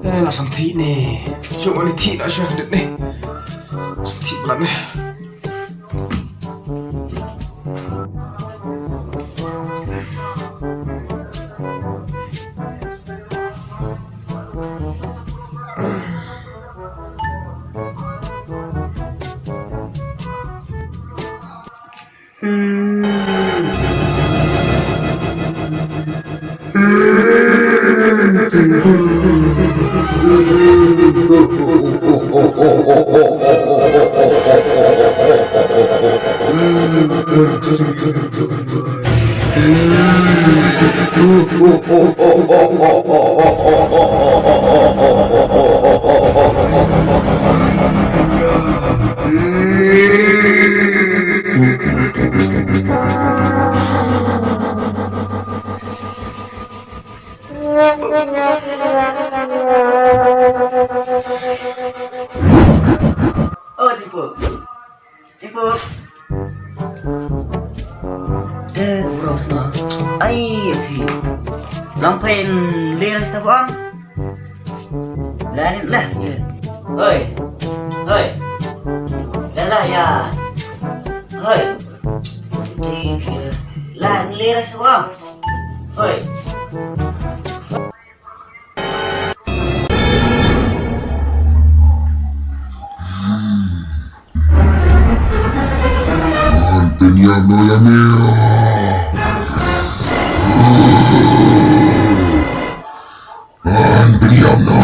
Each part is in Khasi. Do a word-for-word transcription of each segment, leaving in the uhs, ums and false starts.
Eh, la sam thih ne. Shu ngan thih na shu dit ne. Sam thih blan ne. Oh, Cipuk. Cipuk. Te, bro, ma. Ai, ya, si. Lang pen, le, rasta, bang. Lain lah. Hoi. Hoi. Dah lah ya. Hoi. Lain lera semua. Hoi. An pynïap noh ïa me. An pynïap noh.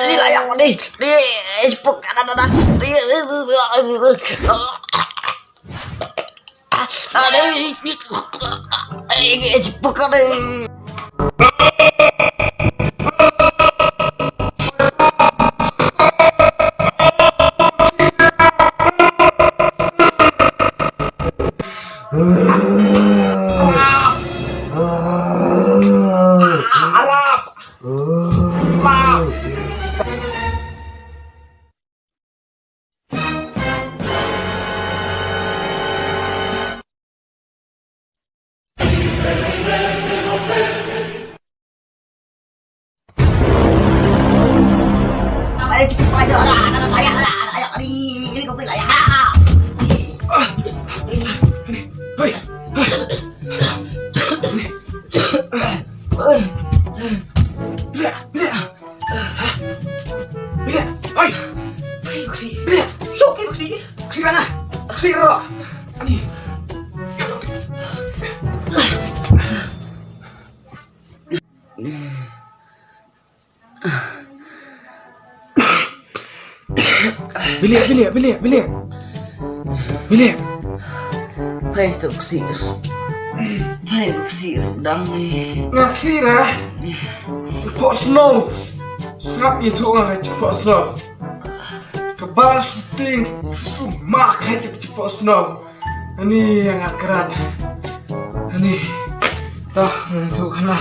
Ni layak ni. Ni, eh, cepuk kanan ada. Ni, eh, cepuk kanan. Blia, blia. Blia, oi. Blia. Sok, blia. Ksi rana. Ksi ro. Ani. Bilik, bilik, bilik, bilik. Bilik. Phai suk ksir. Phai ksir dang ni. Nga ksir ah. Pok snow. Sngap ïa tu nga ka pok snow. Ka ba shooting su ma ka pok snow. Ani nga krat. Ani. Tah ngan tu khana.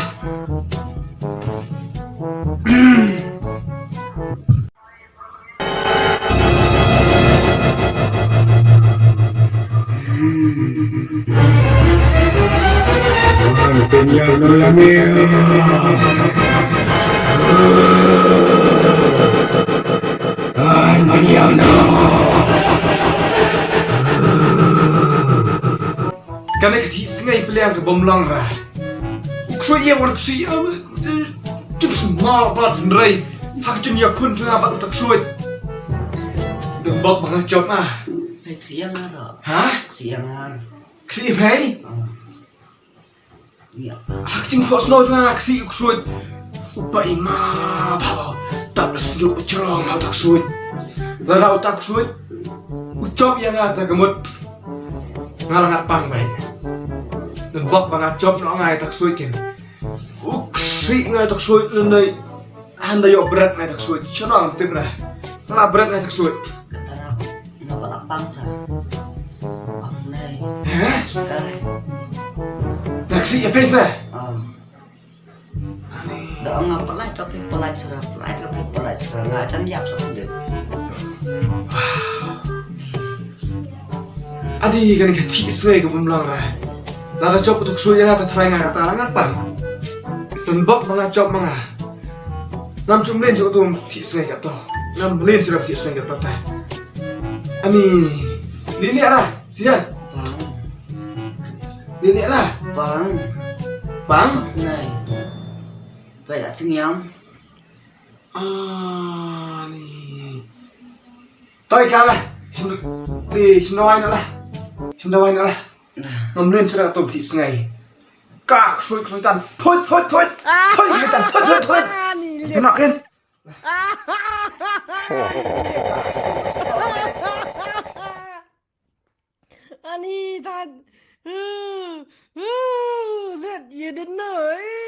An pynïap noh ïa me. An pynïap noh. Kane ka thih sngi pylliang ka bym long ra. U ksuid ïa wan ksuid ïa. Jing sma bad hynrei ha ka jingïakhun jong nga bad uta u ksuid. Dang bok ba nga jop ma. Hei, ksih ïa nga ro. Ha? Ksih ïa nga. Ksih hei? Ah. Ïa. Ha ka jingphohsngew jong nga ksih u ksuid. U bai ma ba tap sngewbha jrong ha uta u ksuid. Lada uta u ksuid u jop ïa nga ta ka mut nga la ngat pang bai. Dang bok ba nga jop noh nga ïa uta u ksuid kin. U ksih nga ïa uta u ksuid lyngngai. Han da ïoh bret nga ïa uta u ksuid. Shano ngam tip re. Nga la bret nga ïa uta u ksuid. Kata nga nga ba la pang ta. Pang nai. Heh? Shikai. Nga Shi ya pesa. Ah. Da nga palai to ki palai sra, palai to ki palai sra, nga chan yap sa dep. Adi kane ka thih sngi ka bym lang ra. Lada chop tu kshu ya nga ta trai nga ta nga pang. Tun bok ma nga chop ma nga. Ngam chum len shu tu thih sngi ka to. Ngam len shu thih sngi ka to ta. Ani. Lili ara, sian. Pang. Lili ara. Pang. Pang. Nai. Pai la chingyam. Ani. Toi ka la. Sim. Di sim dawai na la. Sim dawai na la. Ngam len shu tu thih sngi. Ka khroi khroi tan. Thoi thoi thoi. Thoi khroi tan. Thoi thoi thoi. Ani. Kena kan. Ani tan. That you didn't know.